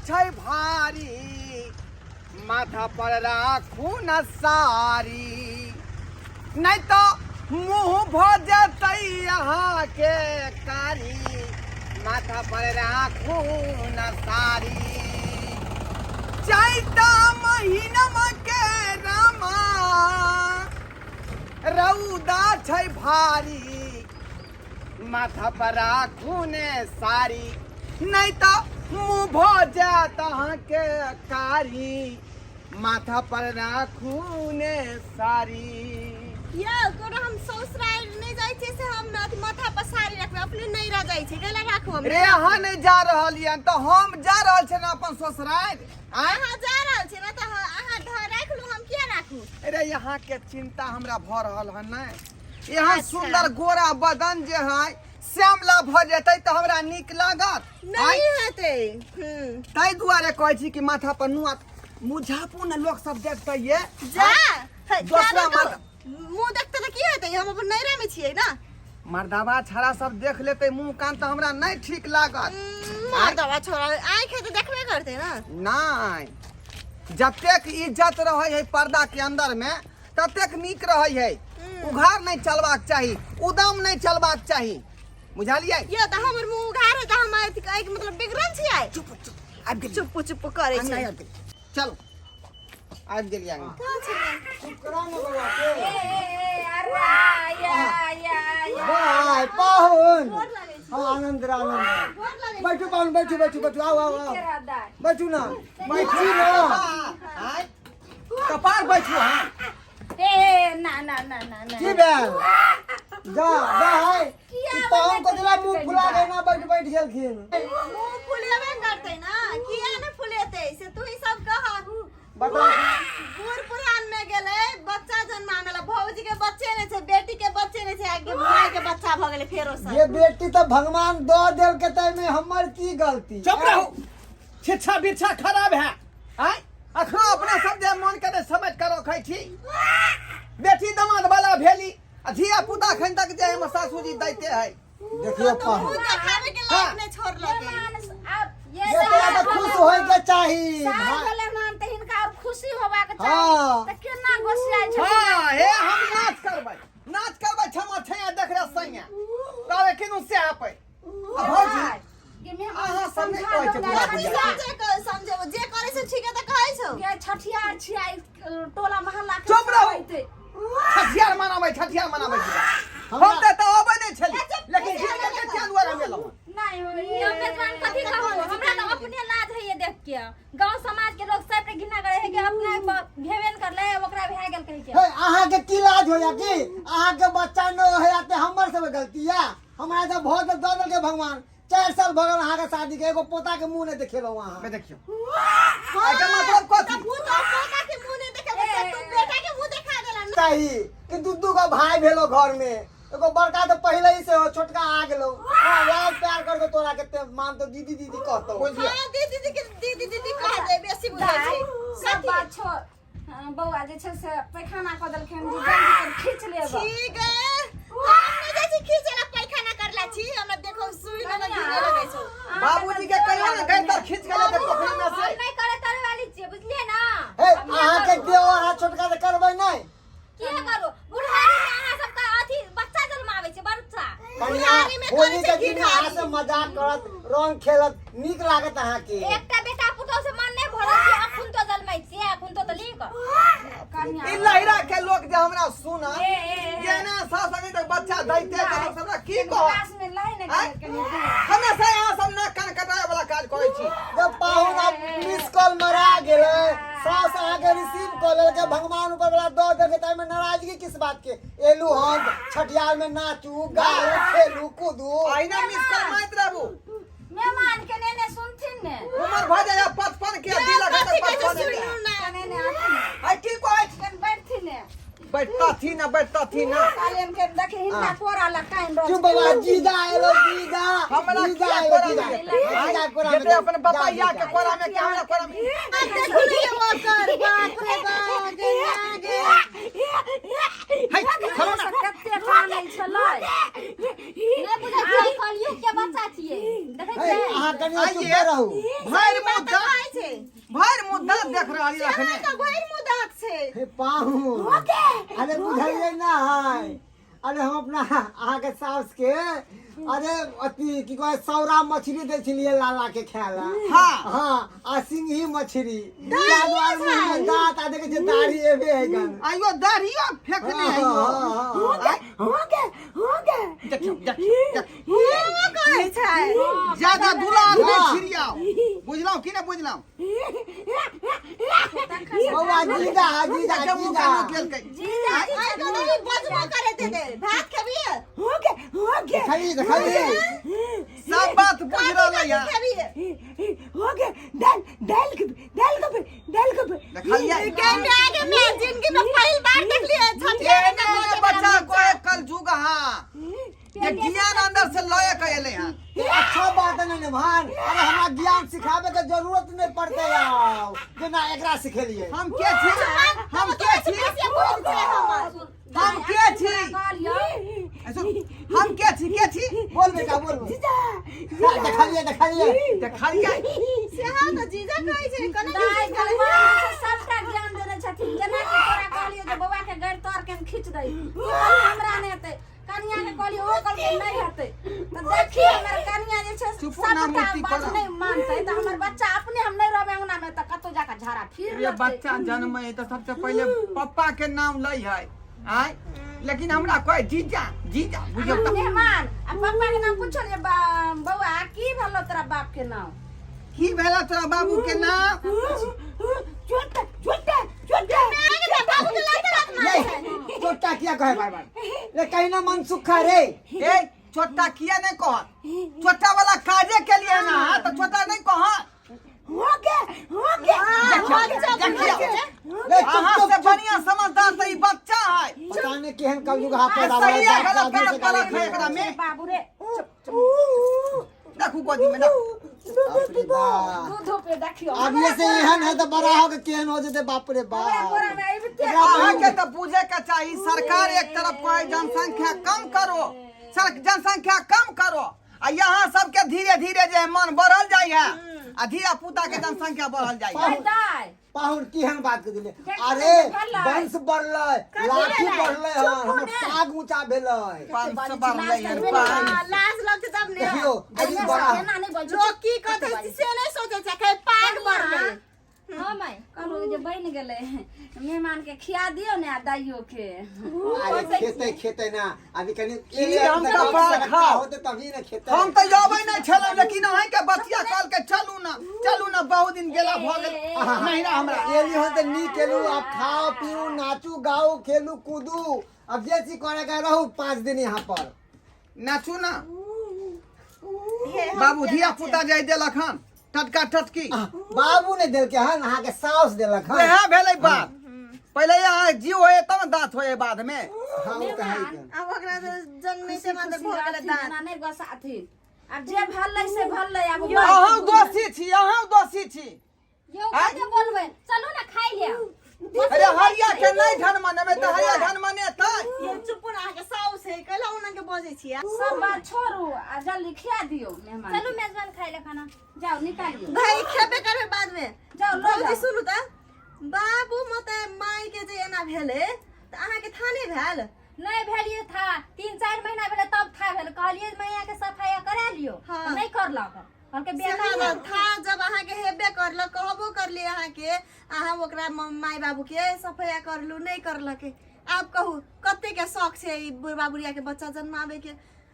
छै भारी, माथा पर राखू न साड़ी, नहि तऽ मुँह भऽ जेतै अहाँके कारी, माथा पर राखू न साड़ी। चैता महीनमा के रामा रौदा छै भारी, माथा पर राखू ने साड़ी, नहि तऽ मुँह भऽ जायत अहाँके कारी, माथा पर राखू ने साड़ी। यौ कोनो हम ससुराल नहि जाइ छियै से हम अथी माथा पर साड़ी रखबै, अपने नहि रह जाइ छै कैला राखू हम? रे अहाँ नहि जा रहल यऽ तऽ हम जा रहल छियै ने अपन ससुराल। आँय? अहाँ जा रहल छियै ने तऽ अहाँ राखि लू, हम किया राखू? अरे यहाँ के चिंता हमरा भऽ रहल हन नहि, यहाँ अच्छा। सुंदर गोरा बदन जे है श्यामला भऽ जेतै तऽ हमरा नीक लागत। नहि हेतै। हम्म। ताहि दुआरे कहै छी कि माथा पर नुआ मुझापू ने लोक सब देखतै ये। जा हे, दोसरा जा मर्द- मुँह देखतै तऽ की हेतै? हम अपन नैहरा में छियै ना। मर्दाबा छड़ा सब देख लेतै मुँह कान तऽ हमरा नहि ठीक लागत। मर्दाबा छोड़ा आँखि है तऽ देखबे करतै ना। नहि, जतेक इज्जत रहै है पर्दा के अंदर में ततेक नीक रहै है। उघार नहि चलबाक चाही, उदम नहि चलबाक चाही, बुझलियै? यो तऽ हमर मुँह उघार है तऽ हम अथी कहै के मतलब बिगड़ल छियै? चुप चुप, आबि गेलियै। चुप चुप करै छै। नहि आबि गेलियै, चलू आबि गेलियै अंगना। कहाँ छलै? चुप करा ने बौआ के। ए, ए, अरे, या, या, या। बाय पाहुन। गोर लागै छी। हाँ, आनंद रह, आनंद रह। गोर लागै छी। बैठू पाहुन, बैठू बैठू बैठू, आओ आओ आओ। के रहत दाइ? बैठू ना, बैठू ना। आँय, कपार बैठू। हाँ ए, ए, ना ना ना ना ना। की भेल? जा जा है किया ई पाहुन को दिला मुंह बैठ फुला गेली के ना बैठ बैठ गेलखिन। मुँह फुलेबे करतै ना, किया ने फुलेतै से तू ही सब कह। बताउ। बूढ़ पुरान में गेलै बच्चा जन्मामे ला, भौजी के बच्चे नहि छै, बेटी के बच्चे नहि छै, आगे भाई के बच्चा भऽ गेलै फेरो से। ये बेटी तऽ भगवान दऽ देलकै ताहिमे हमर की गलती? चुप रहू, छिच्छा बिच्छा खराब है। आँय, अखनो अपना सब जे मन करे समझ के रखै छी। बेटी दमाद वाला भेली आ धिया पुता अखन तक जे हमर सासू जी दैते है। देखियो मुँह पाहुन, देखाबे के लायक नहि छोड़लकै। मेहमान आब ये ये तोरा तऽ खुश होय के चाही। साल भाई- भेलै हन तऽ हिनका आब खुशी होबाक चाही। हाँ। तऽ केना गोसियाइ छथिन? हाँ, हे हम नाच करबै, नाच करबै, क्षमा छैया देख रे सैया ताबे किनु से आपै। आ भौजी, कि मेहमान अहाँ सब नहि समझा कहै छै दौ पूरा ने। कथी समझे समझे जे करै छै ठीके तऽ कहै छौ। ये छठियार छियै, टोला मोहल्ला के चुप रहू। सब अइतै। छठियार मनाबै, छठियार मनाबै छी। हम तऽ एतऽ अबै नहि छली, लेकिन जिनका के तें दुआरे हम एलहुँ। नहि हो, मेजबान कथी कहू, हमरा तऽ अपने लाज होइए देख के। गांव समाज के लोग सब के घृणा करे है कि अपने भेबे न करले ओकरा भए गेल कहि के। हे, अहाँके की लाज होइया? की अहाँके बच्चा न होइया ते हमर सब गलती या? हमरा जब भऽ गेल दऽ देलकै भगवान, 4 साल भऽ गेल अहाँके शादी के, एगो पोता के मुंह नहि देखेलहुँ अहाँ। बे देखियौ, एकर मतलब कथी? तऽ भूत और पोता के मुंह नहि देखेलकै तऽ तू बेटा के मुंह देखा देला ने। चाही कि दू दू गो भाई भेलो घर में, एगो बड़का तऽ पहिले ही से हो, छोटका आ गेलो। हाँ, यार प्यार कर दो तोरा के मानतो, दीदी दीदी कहतो। बुझलियै? हाँ, दीदी दीदी के दीदी दीदी कह दे, बेसी बुझै छै। दाइ, सब कथी? बात छोड़। हाँ, बौआ जे छै से पैखाना कऽ देलखिन जे जल्दी कर खींच लेब। ठीक है, हम नहि जाइ छी खींचे ला, पैखाना करला छी हमरा देखो सुई लगा घिने लगै छौ। बाबूजी के कहियो ने गैर तर खींच के लेते पोखरी में से। हम नहि करे तरे वाली छियै, बुझलियै ना? हे, अहाँके देवर है छोटका तऽ करबै नहि? किया करू? बुढ़ारी में अहाँ सबके अथी बच्चा जन्माबै छै बच्चा। कनिया बुढ़ारी में होली करै छै के दिन घिढारी। अहाँ से मजाक करत, रंग खेलत, नीक लागत अहाँके। एकटा बेटा पुतोह से मन नहि भरल छै, अखुन तो जन्मै छियै, अखुन तो तऽ लीक। ई लहिरा के लोक जे हमरा सुनत ए, ए, ए। जेना सास अभी तक बच्चा दैते तऽ लोक हमरा की कहत? विकास में लही ने आँय? कनि दूर। हमेशा यहाँ सब नाक कान कटाए वाला काज करै छी। जब पाहुन आब मिस कॉल मरा गेलै, सास अहाँके रिसीव कऽ लेलकै, भगवान ऊपर वाला दऽ देलकै, ताहिमे नाराजगी किस बात के? एलू हन छठियार में नाचू गाऊ खेलू कूदू। अहिना मिस कॉल मारैत रहू। मेहमान के नेने सुनथिन ने। उमर भऽ जाइए 55 के, दिल कथी अखन तक कहै छै 55 के। सुनू ना। नेने आथिन। आइ की कहै छी? कनि बैठथिन ने। बैठतथि ना, बैठतथि ना। कालेन के देखी हिनका कोरा लग काइन रहल चुप बाबा, जीजा एलो जीजा। हमरा जीजा किया एलो कोरा जीजा। में? जीजा कोरा में जेते अपन जा, पपैया जीजा। के कोरा में के हमरा कोरा में? देखू ने ओकर, बाप रे बाप, गे ना गे। है छोड़ो ना। कते कानै छलै। नहि बुझै छियै, कलयुग के बच्चा छियै, देखै हे, छियै। अहाँ कनि आइए। चुप रहू। भरि मुँह तऽ दाँत, खाइ छै। भरि मुँह दाँत देख रहल सेहो अखने। तऽ भरि मुँह दाँत छै। हे पाहुन, अरे बुझलियै नहि? अरे हम अपना अहाँके साउस के, अरे अथी की कहै, सौरा मछली दै छलियै लाला के खाय ला। हाँ, आ सिंघी मछली, ताहि दुआरे मुँह में दाँत आ देखै छियै दाढ़ी एबे है गन। आइयो दाढ़ियो फेकने है। देखियौ देखियौ देखियौ। ओ कहै छै। ज्यादा दुलार नहि वाह। छिड़ियाओ, बुझलहुँ कि नहि बुझलहुँ? बौआ जीजा जीजा। देखियौ मुँह जीजा केना केलकै। आइ तऽ नहीं बजबो करे दे दे, भात खेबिए? देखली देखली। सब बात बुझ रहलै है। खेबिए? देखलियै? के माय के माय, जिंदगी में पहिल बार देखलिए छठिया एहने एहने बच्चा कोई कल जुग हा जे ज्ञान अंदर से लय के एलै हन। ये अच्छा बात है ने भान? अरे हमरा ज्ञान सिखाबे के जरूरत नहीं पड़ते यार, जेना एकरा सिखेलिए। हम के छी? हम के छी? हम के छी? कहलियौ। ऐसो, हम के छी? के छी? बोल बेटा, बोल बोल। देखलिए देखलिए। देखलियै? सेहा तऽ जीजा कहै छै कोना। दाइ भगवान से सबटा ज्ञान देने छथिन। जेना कि तोरा कहलियौ जे बौआ के गैर तोड़ के हम खींच दै, तू कहली हमरा नहि हेतै। कनिया के कहलियै, ओ कहलकै नहि हेतै। तऽ देखी, हमर कनिया जे छै चुप ना, सबटा मूर्ति बात कोना। नहि मानतै तऽ हमर बच्चा अपने, हम नहि रहबै अंगना मे तऽ कतौ जाकऽ झाड़ा फिर ये लेतै। बच्चा जन्म है तऽ सबसे पहिले पप्पा के नाम लै है आय, लेकिन हमरा कहै जीजा जीजा, बुझियौ हम तऽ। मेहमान आ पप्पा के नाम पूछल जे बौआ, की भेलो तोरा बाप के नाम? की भेला तोरा बाबू के नाम? ये छोटा किया कहे बार बार रे? कहीं ना मन सुखा रे। ए छोटा किया नहीं कहत? छोटा वाला काजे के लिए ना तो छोटा नहीं कहत। देखियौ देखियौ। रे चुप। अहाँ चुप से चुप। बढ़िया समझदार तऽ ई बच्चा है। पता नहीं केहन कलयुग हा पैदा सही भेलै, है, बाप गलत दादी से गलत गलत गाली है एकरा में। बाबू रे। देखू गोदी में देखू। बाप रे बाप। दूध पे देखियो। अभी से एहन है तो बड़ा हो के केहन हो जेते, बाप रे हमरा गोरा बाप। में अबिते। एकरा अहाँके तऽ बुझे के चाही, सरकार एक तरफ कहै जनसंख्या कम करो सर, जनसंख्या कम करो, आ यहाँ सबके धीरे धीरे जे है मन बढ़ल जाइ है आ धिया पुता के जनसंख्या बढ़ल जाइ है। दाइ। पाहुन, केहन बात के दिले? देख, अरे बढ़लै। वंश बढ़लै, लाठी बढ़लै हन, हमर पाग ऊंचा भेलै। 500 बढ़लै हन पाँच। लाज लगतै तब ने। देखियो अभी बड़ा एना नहि बोल। लोग की कहतै से नहि सोचै छै, कहै पाग बढ़लै। हाँ माय, कहलहुँ जे बनि गेलै, मेहमान के खिया दियौ ने आ दाइयो के। अरे खेतै खेतै ना, अभी कनि की हम कपार खाओ। होते तभी ने खेतै। हम तऽ अबै नहि छलहुँ, लेकिन अहाँके बतिया कहलकै चलू ना चलू ना, बहुत दिन गेला भऽ गेल नहिरा हमरा। एली हो तऽ नीक एलू। अब खाओ पीऊ, नाचू गाओ, खेलू कूदू, अब जे चीज करे के रहू 5 दिन यहाँ पर। नाचू ना बाबू, धिया पुता जाय देलक हन टटका टटकी। बाबू ने देलके हन, अहाँके साउस देलक हन। वएह भेलै बात, पहिले यहाँ जीव होए तब ने दाँत होए बाद में। हाँ, ओ तऽ है के। आब ओकरा तऽ जन्मै से मात्र भऽ गेलै दाँत। एना नहि गोसाथिन, आब जे भेलै से भेलै आब। अहूँ दोषी छी, अहूँ दोषी छी। यौ, कते बोलबै? चलू ने, खाइ लेब। अरे हरिया के नहि धन मनेबै तऽ हरिया धन मनेतै? ये चुप ना, अहाँके साउस है, कैला ओना के बजै छियै? सब बात छोड़ू आ जल्दी खिया दियौ मेहमान। चलू मेजबान, खाइ ले खाना। जाओ, निकालियौ। भाई, खेबे करबै बाद में। जाओ, लऽ भौजी। जाओ। सुनू तऽ बाबू, मत माय के जे एना भेलै तऽ अहाँके था नहि भेल? नहि भेलियै था, 3-4 महीना भेलै तब था भेल। कहलियै मैया के सफाया करा लियौ। हाँ। तऽ नहि करलक, कहलकै से बेमार ना था जब अहाँके हेबे करलक, कहबो करलियै अहाँके, अहाँ ओकरा माय बाबू के सफैया करलू, नहि करलक। आब कहू, कते के शौक छै ई बुढ़बा बुढ़िया के बच्चा जन्माबे के?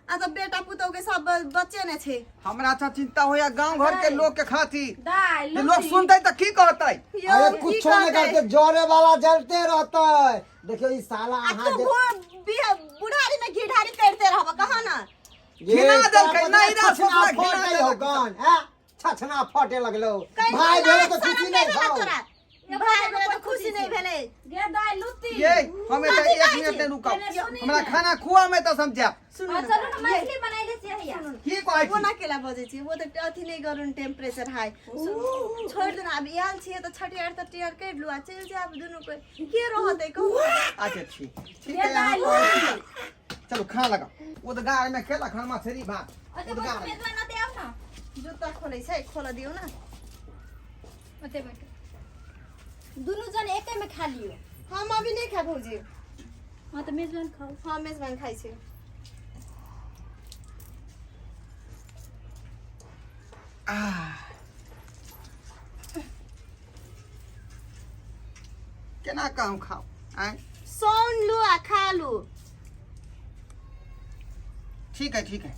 आ तऽ बेटा पुतहु के सब बच्चे ने छै। हमरा तऽ चिंता होइया गांव घर के लोग के खातिर दाइ जे लोग सुनतै तऽ की कहतै? यौ, अरे की कुछो नहीं कहतै? करते, जरे वाला जलते रहते। देखियो ई साला आ अहाँ तू जे बुढ़ारी में घी ढारी करते रहब कहा ना। ये घिना देलकै, तोरा नहीं पता रा छछना सोचला, घिना फटे हो देलक। गन हैं, छछना फटे लगलो। कहीं भाई भेलै लाज तऽ खुशी शरम नहीं भेलै हौ। तोरा? भाई भेलै तऽ खुशी नहीं भेलै? गे दाइ लुत्ती। ये हम एतऽ कथी एक कहै मिनट छी? नहि रुकब। केने सुनी हमरा ने। खाना खुआ में तऽ समझायब। सुनू हाँ, ने। चलू ने, मछली बनैले छियै हैया। की कहै वो छी? ना केला बजै छी, वो तऽ अथी नहीं करू, टेम्परेचर हाई छोड़ि दू ना। आब आयल छियै तऽ छठियार तटियार करि लू आ चलि जायब दुनू कोइ के रहतै कहू अच्छा ठीक ठीक है अहाँ कहै छी। चलू खाना लगाओ उदगार में खेलक हन मछली भात ओते उदगार बैठू में। मेजबान ओते आउ ना जूता खोलै छै खोलऽ दियौ ने ओते बैठू दुनू जन एके में खा लियो हम अभी नहि खायब भौजी हाँ तऽ मेजबान खाओ हम मेजबान खाइ छी केना कहूँ खाओ आँय सौन लू आ खा लू ठीक है ठीक है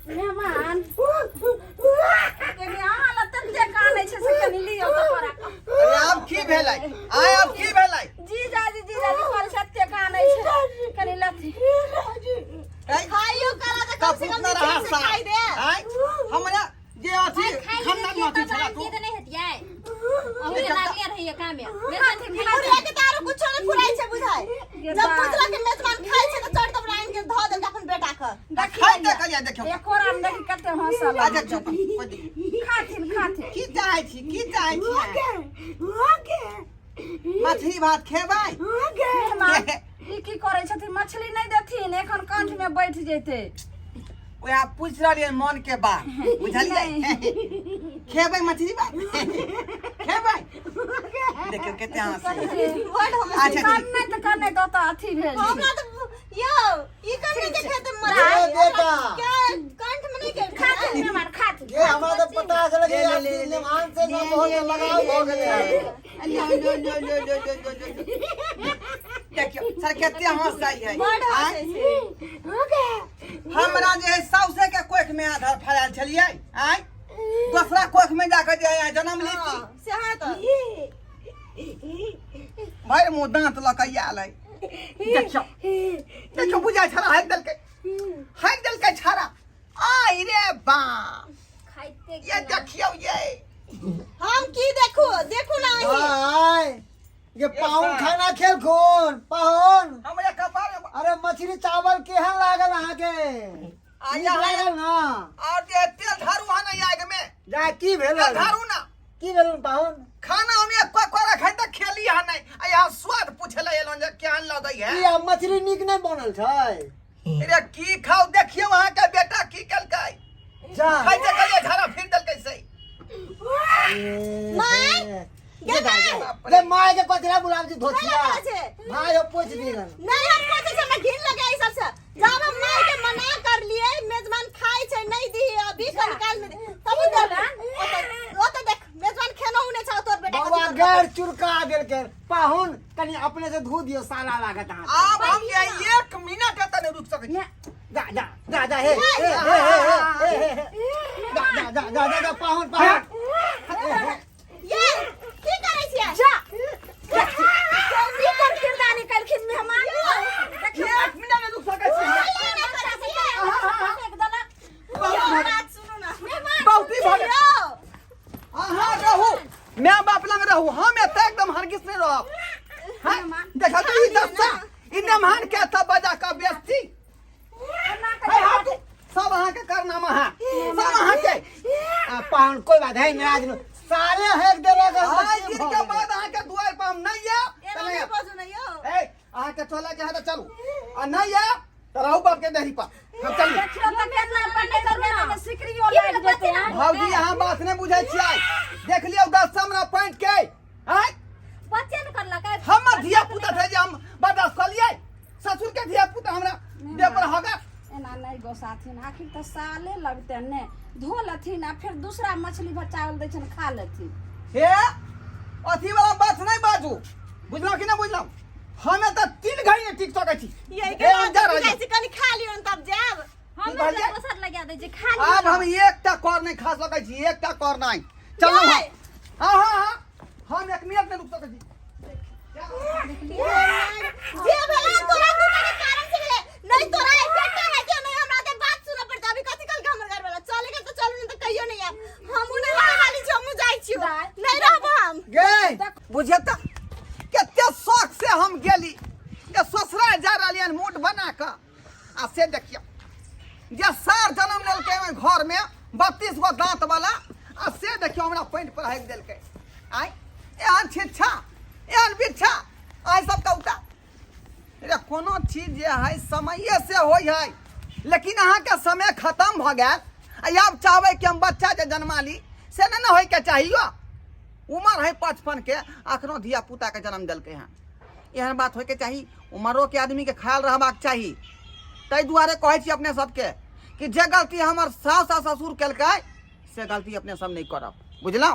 मेहमान कनि अहाँ लग तते कानै छै से कनि लियौ तऽ तोरा अरे आब की भेलै आय आब की भेलै जीजाजी जीजाजी पर सत्य कानै छै कनि लथी ऐ, खाइयो करा तऽ कम से कपूत कम न रहा नीचे से सा खाइ दे आय हमरा जे अथी खाइ खानदान लेलियै माथी तब छला आब तू की तऽ नहि हेतियै अहूँ लागले रहियै कामे मेजबान के खिला बुढ़िया के तऽ आरो कुछो नहि फुराइ छै बुझाइ जब बुझलक कि मेजबान खाइ छै तऽ चढ़ तब आनि के धऽ देलक अपन बेटा के खाइ तऽ करिया देखियौ एको राम देखी कते हंसल अच्छा चुप कोइ दिक्कत। खाथिन खाथिन की चाहै छी की चाहै छी मछली भात खेबै मेहमान ई की करै छथिन मछली नहि देथिन एखन कंठ में बैठ जेतै वएह पूछि रहलियै मन के बात बुझलियै खेबै मछली भात खेबै देखियौ कते हँसी बड हम अच्छा कन ठीक नहि तऽ कन नहि दऽ तऽ अथी भेल छै। हमरा तऽ यौ ई कन के खेते मर ए बेटा कंठ में नहीं के खाथिन मेहमान खाथिन ये हमरा तऽ पता चल ले, गेल ले, ले, ले। निमान से ना बहुत लगाव भऽ गेलै लो लो लो लो लो लो लो लो देखियौ सर कते हँसै है बड आँय? हंसै छै हमरा जे है साउसे के कोख में आधार फड़ायल छलियै आँय दोसरा कोख में जाके जे है जन्म लेती हँ, से हाँ तऽ भरि मुँह दाँत लऽ कऽ आयल है देखियौ देखियौ बुझाइ छड़ा हाकि देलकै हाकि देलकै छड़ा आइ रे बाप खाइते ये देखियौ ये हम की देखू देखू ना अहीं भाई ये पाहुन खाना खेलखुन पाहुन हमरा कपार में अरे मछली चावल केहन लागल अहाँके आ नीक यहाँ लागल ना और जे तेल ढारू हन ई आग में जा की भेल तेल ढारू ना की भेल पाहुन खाना हम एक कोरा खाइ तऽ खेली हन नहीं आ यहाँ स्वाद पूछे ला एलहुँ जे केहन लगै है की आ मछली नीक नहि बनल छै अरे की खाओ देखियौ अहाँ के बेटा की केलकै जा खाइते कहलियै झाड़ा फिर देलकै से माय, गे गे माय के कथी ला बुलाबै छी धोतिया कथी ला बुलाबै छै? भाय हो पोछ दिहन नहीं हम सोचे छै हमरा घिन लगे ई सब से जब हम माय के मना कर लिए मेजबान खाइ छै नहीं दी अभी कल काल में दी। तब देख ओतऽ देख मेजबान खेनो नहि छौ तोर बेटा बाबा कथी गैर चुरका देलकै पाहुन कनि अपने से धो दियौ साला लागत अहाँ आब हम जे एक मिनट एतऽ नहि रुकि सकै छी जा जा जा जा हे हे हे हे हे हे जा जा जा जा जा जा पाहुन पाहुन ये की करै छियै जा की कर किरदानी कलखिन मेहमान देखियौ एक मिनट नहि रुकि सकै छी फेंक देलक बात सुनू ना बहुत ही भऽ गेल यौ अहाँ रहू माय बाप लग रहू हम एतऽ एकदम हरगिज नहि रहब हाँ? देखा तो ई दस्ता ई मेहमान के एतऽ बजा कऽ बेचती हे हाथ सब अहाँके कारनामा है सब अहाँके आ पाहुन कोई बात है नाराज न सारे हेक देलक हन आइ तऽ दिन की भऽ के गेलै? बाद अहाँके दुआरि पर हम नहि आयब तऽ एना नहि नहि आयब। बाजू ना यौ ए अहाँके चलऽ के है तऽ चलू आ नहि आयब तऽ रहू बाप के देहरी पर हम चलू देखियौ तऽ केना बने करबै ने सिकरियो लागि जेतै हँ? भौजी अहाँ बात नहि बुझै छियै देख लियौ दस हमरा पैंट के आँय बच्चे ने करलकै हमर धिया पुता छै जे हम बर्दाश्त कऽ लियै ससुर के धिया पुता हमरा देह पर हगा एना नहि गोसाथिन आखिर तऽ साले लगतनि ने धो लेथिन आ फेर दूसरा मछली भात चावल दै छनि खा लेथिन हे अथी वाला बात नहि बाजू बुझलहुँ कि नहि बुझलहुँ हमे तऽ तीन घड़ी नहि टिक सकै छी यही हे, के हम जा रहल जाइ छी। छी कनि खा लियौ ने तब जायब हम कहलियै? दोसर लगा दै छै खा लिअ आब हम एकटा कर नहि खा सकै छी एकटा कर नहि चलू हम हाँ हाँ हाँ हम एक मिनट नहि रुक सकै छी जे भेलै तोरा दुनू के कारण से भेलै नहीं तोरा एक बेटा है के नहीं हमरा ते बात सुनऽ पड़तै अभी कथी कल हमर घर वाला चले के तो चलू नहीं तो कहियो नहीं आब हमहू नहीं रहे वाली छी हमहू जाइ छी नहीं रहबो हम गे बुझिए तऽ कते शौक से हम गेली जे ससुरा जा रहलियनि मूड बना कऽ आ से देखियौ जे सार जन्म लेलकै ओहि घरमे 32 गो दाँत वाला, आ से देखियौ हमरा पैंट पर हाकि देलकै। आँय, एहन छिच्छा, एहन बिच्छा, आइ सब कौता रे। कोनो चीज जे है समये से होइ है, लेकिन अहाँके समय खत्म भऽ गेल आ आब चाहबै कि हम बच्चा जे जन्मा ली, से नहि ने होइके चाही। यौ, उमर है 55 के, अखनो धिया पुताके जन्म देलकै हँ, एहन बात होइके चाही? उमरोके आदमीके ख्याल रहबाक चाही। ताहि दुआरे कहै छी अपने सबके कि जे गलती हमर सास आ ससुर केलकै से गलती अपने सब नहि करब, बुझलहुँ?